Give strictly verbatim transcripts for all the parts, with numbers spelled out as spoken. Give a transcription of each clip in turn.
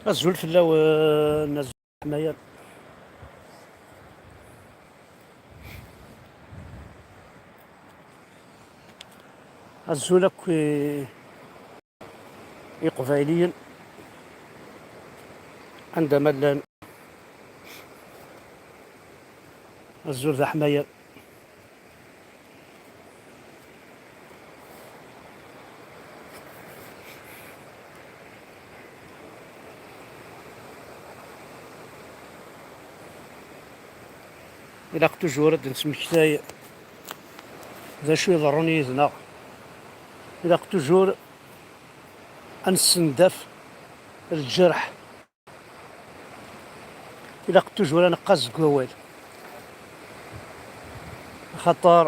Azul fell-awen, azul ḥmayan. Azul akk i Iqbayliyen anda ma llan. Azul d aḥmayan. Ilaq toujours ad d-nesmektay d acu iḍerrun yid-neɣ. Ilaq toujours ad nessendaf lǧerḥ. Ilaq toujours ad neqqaz deg wawal. Axaṭer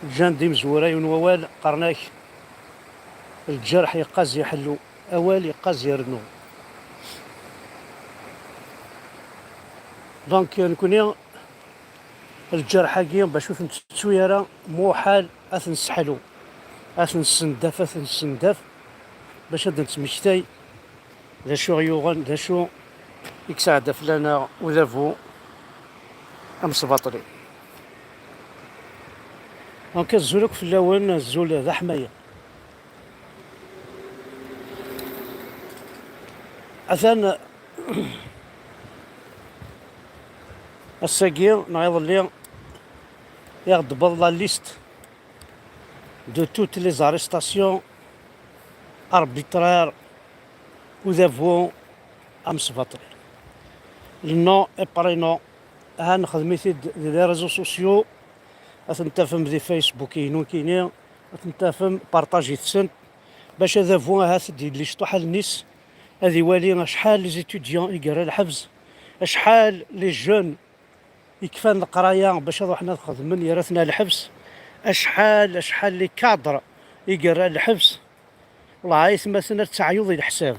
ǧǧan-d imezwura yiwen wawal, qqaren-ak: "Lǧerḥ yeqqaz iḥellu, awal yeqqaz irennu." Donc, nekkni, lǧerḥ-agi, bac ur t-nettettu ara, muḥal ad t-nesseḥlu, ad t-nessendaf, ad t-nessendaf, bac ad d-nettmektay d acu i ɣ-yuɣen, d acu i yesɛedda fell-aneɣ udabu amesbaṭli. Donc, azul akk fell-awen, azul d aḥmayan. Atan ass-agi neɣ iḍelli i ɣ-d-tewweḍ la liste de toutes les arrestations arbitraires udabu amesbaṭli. Le nom et prénom, ha nexdem-it-id di les réseaux sociaux, ad ten-tafem di Facebook-inu nekkini, ad ten-tafem, partajit-ten, bac adabu ahat ad d-yelli cṭuḥ allen-is, ad iwali acḥal les étudiants i yerra lḥebs, acḥal les jeunes i kfan leqraya bac ad ruḥen ad xedmen, yerra-ten ar lḥebs, acḥal, acḥal les cadres i yerra lḥebs. Wellah ay atmaten, ar teɛyuḍ i leḥsab.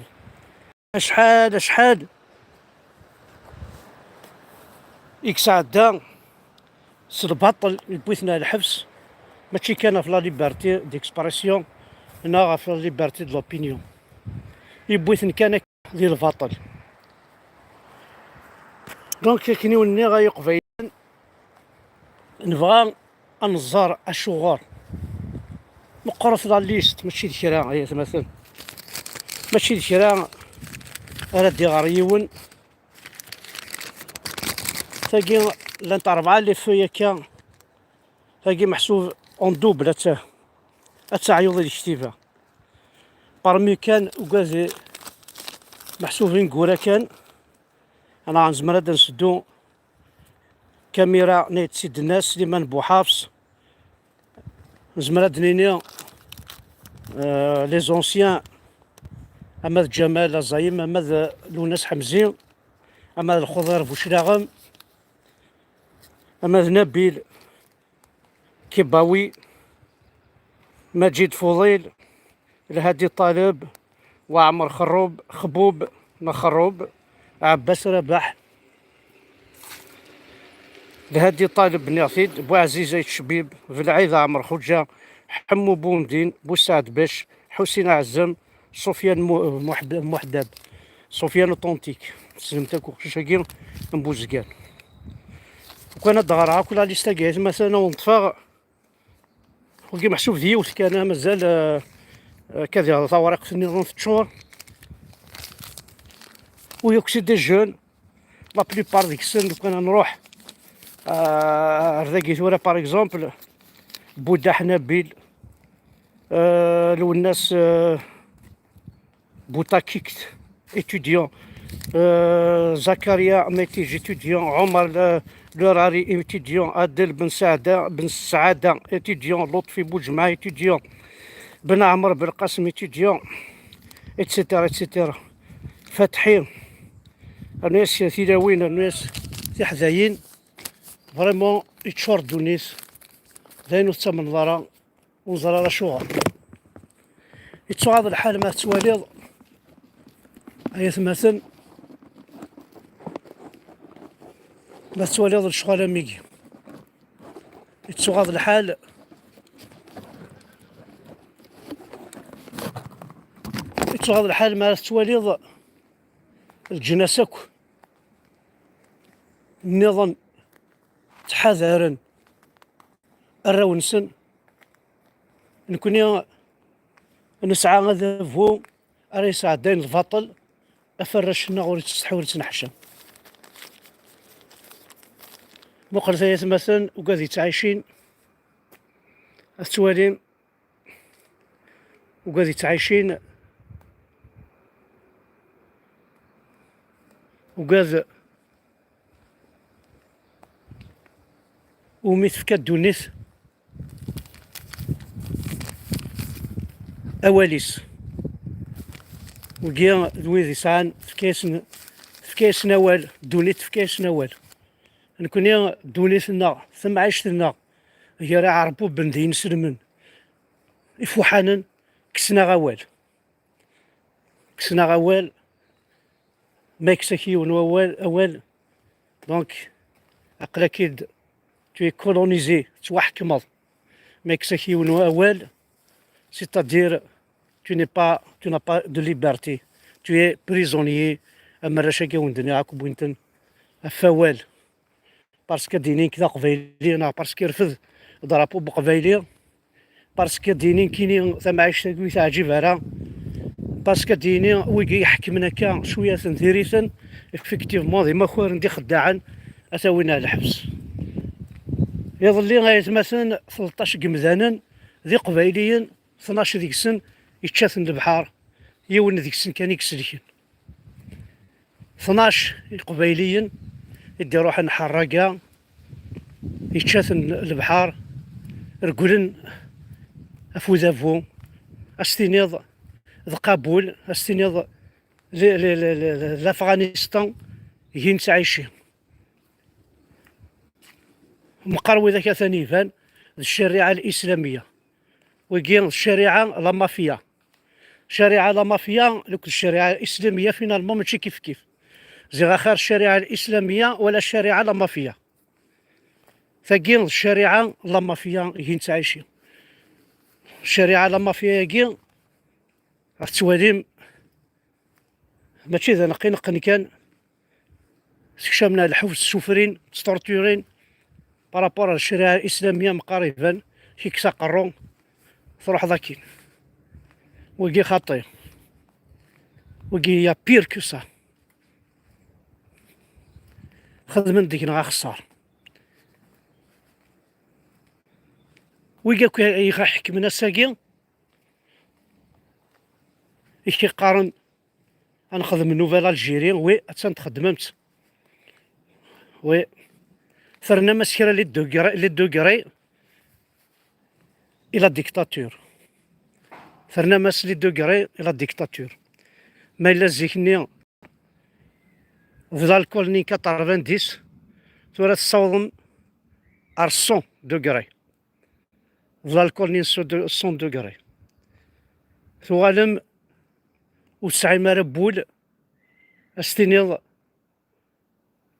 Acḥal, acḥal i yesɛedda s lbaṭel, yewwi-ten ar lḥebs, mačči kan ɣef la liberté d'expression neɣ ɣef la liberté de l'opinion. Yewwi-ten kan akka di lbaṭel. Donc, akken i wen-nniɣ, ay Iqbayliyen, nebɣa ad nẓer acuɣer. Meqqret la liste, mačči d kra, ay atmaten. Mačči d kra ara d-iɣer yiwen. Tagi, llant rebɛa les feuilles akka. Tagi meḥsub en double, ad ta-, ad teɛyuḍ i lektiba. Parmi kan, ugad, meḥsub ineggura kan. Neɣ nezmer ad d-nseddu kamira n Sidna Sliman Buḥafs. Nezmer ad d-nini, euh, les anciens, ama d Ǧamal Aẓayem, ama d Lwennas Ḥemzi, ama d Lxuḍir Buclaɣem, ama d Nabil Kibawi, Maǧid Fuḍil, Lhadi Ṭaleb, Waɛmer Xerrub, Xbub neɣ Xerrub, Ɛebbas Rabaḥ, Lhadi Ṭaleb, nniɣ-t-id, Buɛziz Ayt Cbib, Belɛid Ɛmer Xuǧa, Ḥemmu Bumdin, Busaɛd Bac, Ḥusin Ɛezzam, Sufyan Mu-, Muḥd-, Muḥdab, Sufyan Authentique. Tessnem-t akk uqcic-agi n Buzgan. Ukan ad d-ɣreɣ akk la liste-agi, ay atmaten, ad wen-ṭṭfeɣ. Wagi meḥsub d yiwet kan, ah, mazal, euh, euh, kad iɣer tawriqt nniḍen teččur. U yakk c'est des jeunes, la plupart deg-sen, lukan ad nruḥ, euh, ar dagi tura, par exemple, Boudaḥ Nabil, euh, Lwennas, euh, Boutakikt, étudiant. Euh, Zakaria Metij, étudiant. Omar Le-, Lerari, étudiant. Adel Ben Saada, Ben Saada, étudiant. Lotfi Boudjema, étudiant. Ben Amr Belkacem, étudiant, et cetera, et cetera. Fatḥi, rnu-yas tilawin, rnu-yas tiḥdayin. Vraiment, yeččur ddunit. D ayen ur tettamneḍ ara. Ur neẓri ara acuɣer. Yettuɣaḍ lḥal ma tettwaliḍ, ay atmaten, ma tettwaliḍ lecɣal am wigi. Yettuɣaḍ lḥal, Ttɣaḍ lḥal mi ara tettwaliḍ leǧnas akk nniḍen ttḥadaren arraw-nsen. Nekni nesɛa adabu ara yesɛeddayen lbaṭel ɣef warrac-nneɣ, ur yettsetḥi ur yettneḥcam. Muqlet ay atmaten, ugad yettɛicin, ad tettwalim, ugad yettɛicin, ugad umi tefka ddunit awal-is. Wigi d wid yesɛan, tefka-yasen, tefka-yasen awal, ddunit tefka-yasen awal. Nekni, ddunit-nneɣ, tamɛict-nneɣ, gar iɛerbuben d yinselmen ifuḥanen, kksen-aɣ awal. Kksen-aɣ awal. Ma yekkes-ak yiwen wawal, awal, donc, aql-ak-id, tu es colonisé, tettwaḥekmeḍ. Ma yekkes-ak yiwen wawal, c'est-à-dire, tu n'es pas, tu n'as pas de liberté. Tu es prisonnier, am arrac-agi wen-d-nniɣ akk wwin-ten ɣef wawal. Parce que ad d-inin nekk d aqbayli, neɣ parce que yerfed drapeau n uqbayli, parce que ad d-inin nekkini tamɛict-agi ur teɛǧib ara, parce que ad d-yini wigi iḥekmen akka cwiya-ten diri-ten, effectivement d imakaren d ixeddaɛen, ad t-awin ar lḥebs. Iḍelli ay atmaten, tleṭṭac n yemdanen d iqbayliyen, tnac deg-sen yečča-ten lebḥer, yiwen deg-sen kan i iselken. Tnac iqbayliyen i d-iruḥen ḥerraga, yečča-ten lebḥer, reglen ɣef udabu, ad s-tiniḍ d Qabul, ad s-tiniḍ d, d, d, d, d Afɣanistan, gin ttɛici. Meqqar widak atan iban d ccariɛa l-islamiyya. Wigi d ccariɛa la mafia. Ccariɛa la mafia akked ccariɛa l-islamiyya, finalement, mačči kif kif. Ziɣ axir ccariɛa l-islamiyya wala ccariɛa la mafia. Tagi d ccariɛa la mafia i ttɛici. Ccariɛa la mafia-agi, ad tettwalim, mačči d aneqqineqqen kan, sekcamen ar lḥebs, ssufrin, tttorturin, par rapport ar ccariɛa islamiyya meqqar iban, kik s aqerru, truḥeḍ akkin. Wigi xaṭi. Wigi ya pire que ça. Xedmen deg-neɣ axeṣṣar. Wigi akk i ɣ-iḥekmen ass-agi, i k-iqqaren ad nexdem Nouvelle Algérie, oui, attan txeddmem-tt. Oui. Ternam-as kra les degrés, les degrés i la dictature. Ternam-as les degrés i la dictature. Ma yella zik-nni d l'alcool-nni quatre-vingt-dix, tura tessawḍem ar cent degrés. D l'alcool-nni n cent degrés. Tuɣalem ur tesɛim ara n wul, ad s-tiniḍ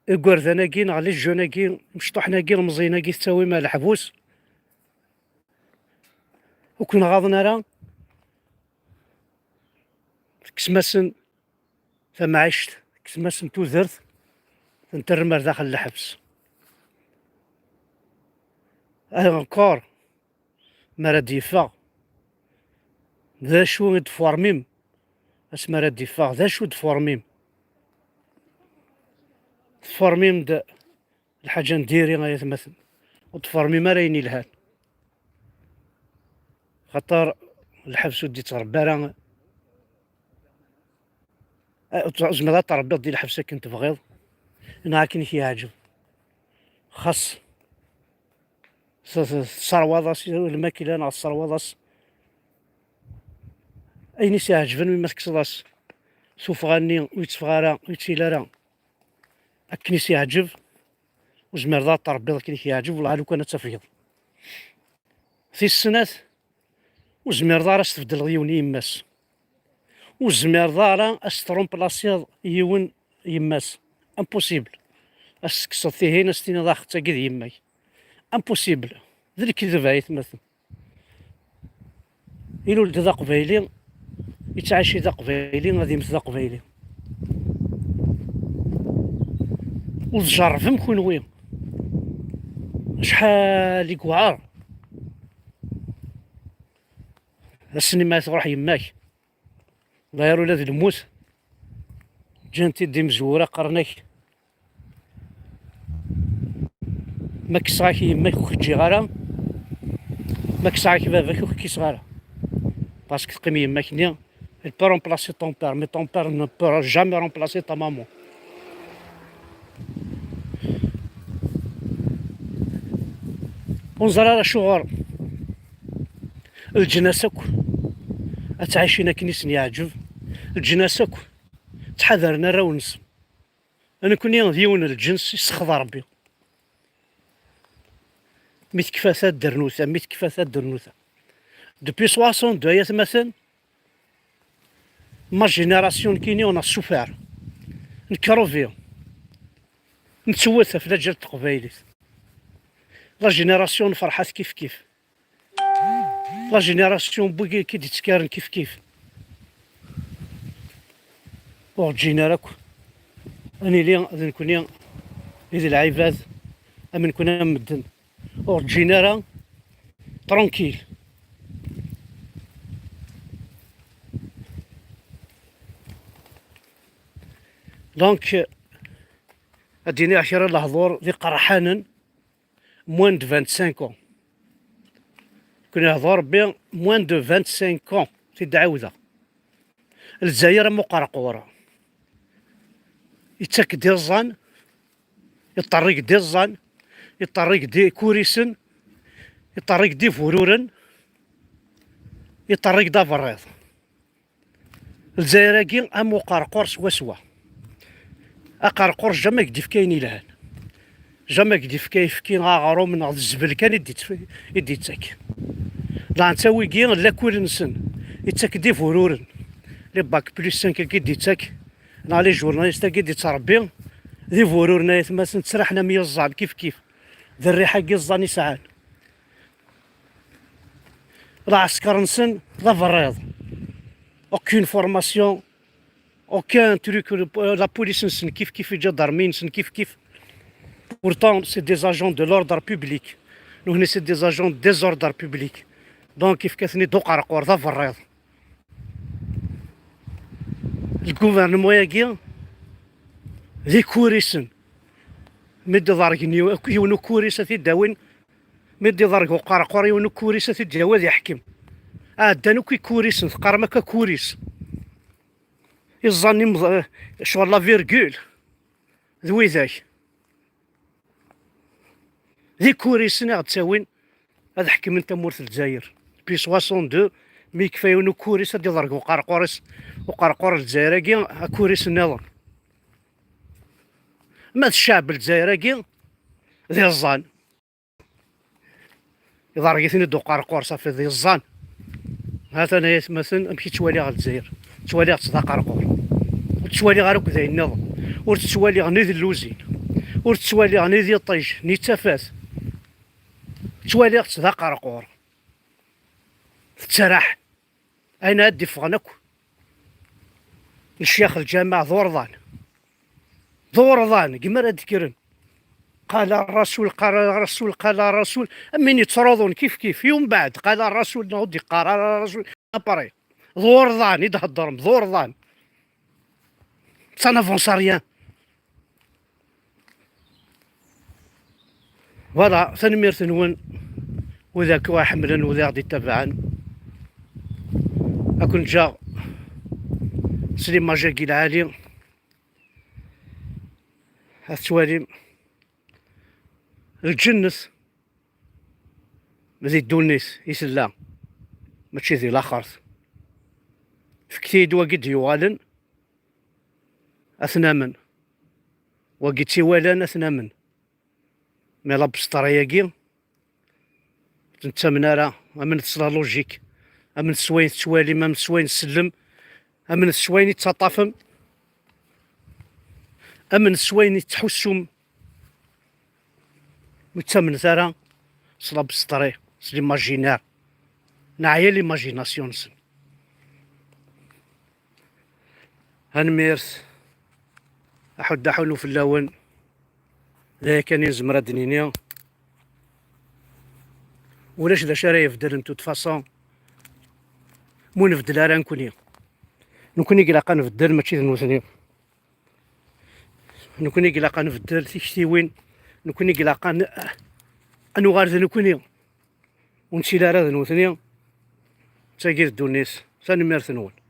igerdan-agi neɣ les jeunes-agi, imecṭuḥen-agi, ilemẓiyen-agi, tettawim ar leḥbus, ur ken-ɣaḍen ara, tekksem-asen tamɛict, tekksem-asen tudert, tenterrem ar daxel n lḥebs. Encore, mi ara d-yeffeɣ, d acu i d-tformim asmi ara d-yeffeɣ? D acu i d-tformim? Tformim-d lḥaǧa n diri, ay atmaten, ur d-tformim ara ayen yelhan. Xaṭer lḥebs ur d-yettṛebbi ara. Tzemreḍ ad tṛebbiḍ di lḥebs akken tebɣiḍ, neɣ akken i k-yeɛǧeb. Xas tesserwaḍ-as lmakla neɣ tesserwaḍ-as ayen i s-iɛeǧben, mi ma tekkseḍ-as tuffɣa-nni ur yetteffeɣ ara, ur yettili ara akken i s-iɛǧeb, ur zmireḍ ara ad tṛebbiḍ akken i k-yeɛǧeb, wellah lukan ad tafgeḍ. Tis snat, ur zmireḍ ara ad s-tbeddleḍ yiwen i yemma-s. Ur zmireḍ ara ad s-trumplasiḍ yiwen yemma-s. Impossible. Ad s-tekkseḍ tihin, ad s-tiniḍ ax, tagi d yemma-k. Impossible. D lekdeb ay atmaten. Ilul-d d aqbayli, Yettɛici d aqbayli, ad yemmet d aqbayli. Ur tjerrbem kunwi. Acḥal i yewɛer. Ass-nni ma tṛuḥ yemma-k, dayar ula d lmut, ǧǧan-t-id imezwura, qqaren-ak: "Ma kkseɣ-ak yemma-k, ur k-ǧǧiɣ ara. Ma kkseɣ-ak baba-k, ur k-kkiseɣ ara." Parce que teqqim yemma-k-nni, elle peut remplacer ton père, mais ton père ne peut jamais remplacer ta maman. Ur neẓri ara acuɣer leǧnas akk ad ttɛicin akken i sen-yeɛǧeb. Leǧnas akk ttḥadaren arraw-nsen. Nekkni d yiwen n lǧens i sexḍa Rebbi. Mi tekfa taddernut-a, mi tekfa taddernut-a. Depuis soixante-deux, ay atmaten, ma génération nekkini, on a souffert. Nekk Rebbi, nettwet ɣef laǧal n teqbaylit. La génération n Ferḥat kif kif. La génération n wigi i d-ittekkaren kif kif. Ur ɣ-ǧǧin ara akk. Ad nili d nekkni i d lɛibad, am nekkni am medden. Ur ɣ-ǧǧin ara tranquille. Donc, ad d-iniɣ kra n lehdur d iqerḥanen, moins de vingt-cinq ans. Kun ihḍer Rebbi, moins de vingt-cinq ans, t-id-ɛawdeɣ. Lezzayer am uqerqur. Yettak-d iẓẓan, yeṭṭerrig-d iẓẓan, yeṭṭerrig-d ikurisen, yeṭṭerrig-d ibururen, yeṭṭerrig-d aberriḍ. Lezzayer-agi am uqerqur swaswa. Aqerqur jamais i k-d-ifka ayen yelhan. Jamais i k-d-ifka ayefki neɣ aɣrum neɣ d zzbel kan i d-itt-, i d-ittak. Daɣen ttawigi lakul-nsen, ittak-d ibururen. Les bac plus cinq-agi i d-ittak, neɣ les journalistes-agi i d-ittrebbi, d ibururen ay atmaten ttraḥen am yiẓẓan kif kif. D rriḥa n yiẓẓan i sɛan. Lɛesker-nsen d aberriḍ. Aucune formation, aucun truc, la police-nsen kif kif, les gendarmes-nsen kif kif. Pourtant, c'est des agents de l'ordre public. Nekkni, c'est des agents de désordre public. Donc, yefka-ten-id uqerqur d aberriḍ. Le gouvernement-agi d ikurisen. Mi d-iḍergen yiw-, yiwen ukuris ad t-id-awin, mi d-iḍerg uqerqur yiwen ukuris ad t-id-yawi ad yeḥkem. Ɛeddan akk ikurisen, teqqarem akka kuris. Iẓẓan imḍ-, ccɣel la virgule, d widak. D ikurisen i ɣ-d-ttawin ad ḥekmen tamurt n Lezzayer. Depuis soixante-deux, mi yekfa yiwen ukuris ad d-iḍerg uqerqur-is, uqerqur n Lezzayer-agi, akuris nniḍen. Ma d ccɛeb n Lezzayer-agi, d iẓẓan. Iḍerg-iten-id uqerqur, safi d iẓẓan. Ha-t-an ay atmaten, amek i ttwaliɣ Lezzayer. Ttwaliɣ-tt d aqerqur. Ur ttwaliɣ ara akk d ayen nniḍen. Ur ttwaliɣ ni d lluzin. Ur ttwaliɣ ni d iṭij, ni d tafat. Ttwaliɣ-tt d aqerqur. Tettraḥ. Ayen ad d-iffɣen akk n ccyax lǧameɛ d urḍan. D urḍan, gma ara d-kkren. Qala Rasul, qala Rasul, qala Rasul. Am win yettruḍun kif kif. Yumbeɛd, qala Rasul, neɣ ur d-iqqar ara Rasul. Après, d urḍan i d-heddrem, d urḍan. Ça n'avance à rien. Voilà, tanemmirt-nwen, wid akk i ɣ-iḥemmlen, wid i ɣ-d-ittabaɛen. Ad ken-ǧǧeɣ s l'image-agi lɛali. Ad tettwalim lǧennet di ddunit i tella, mačči di laxert. Fket-iyi-d wagi d-yuɣalen, ad t-namen. Wagi d-iwalan, ad t-namen. Mais la bsṭerya-agi, ur nettamen ara, amnet s la logique, amnet s wayen tettwalim, amnet s wayen tsellem, amnet s wayen i tettaṭṭafem, amnet s wayen i tettḥussum. Ur ttamnet ara s la bsṭerya, s l'imaginaire. Neɛya l'imagination-nsen. Tanemmirt. Aḥuddu aḥunnu fell-awen. D aya kan i nezmer ad d-nini. Ulac d acu ara ibeddlen de toute façon. Mu nbeddel ara nekkni. Nekkni i ilaq ad nbeddel, mačči d nutni. Nekkni i ilaq ad nbeddel tiktiwin. Nekkni i ilaq ad n-, ad nuɣal d nekkni. Ur nettili ara d nutni. D tagi d ddunit. Tanemmirt-nwen.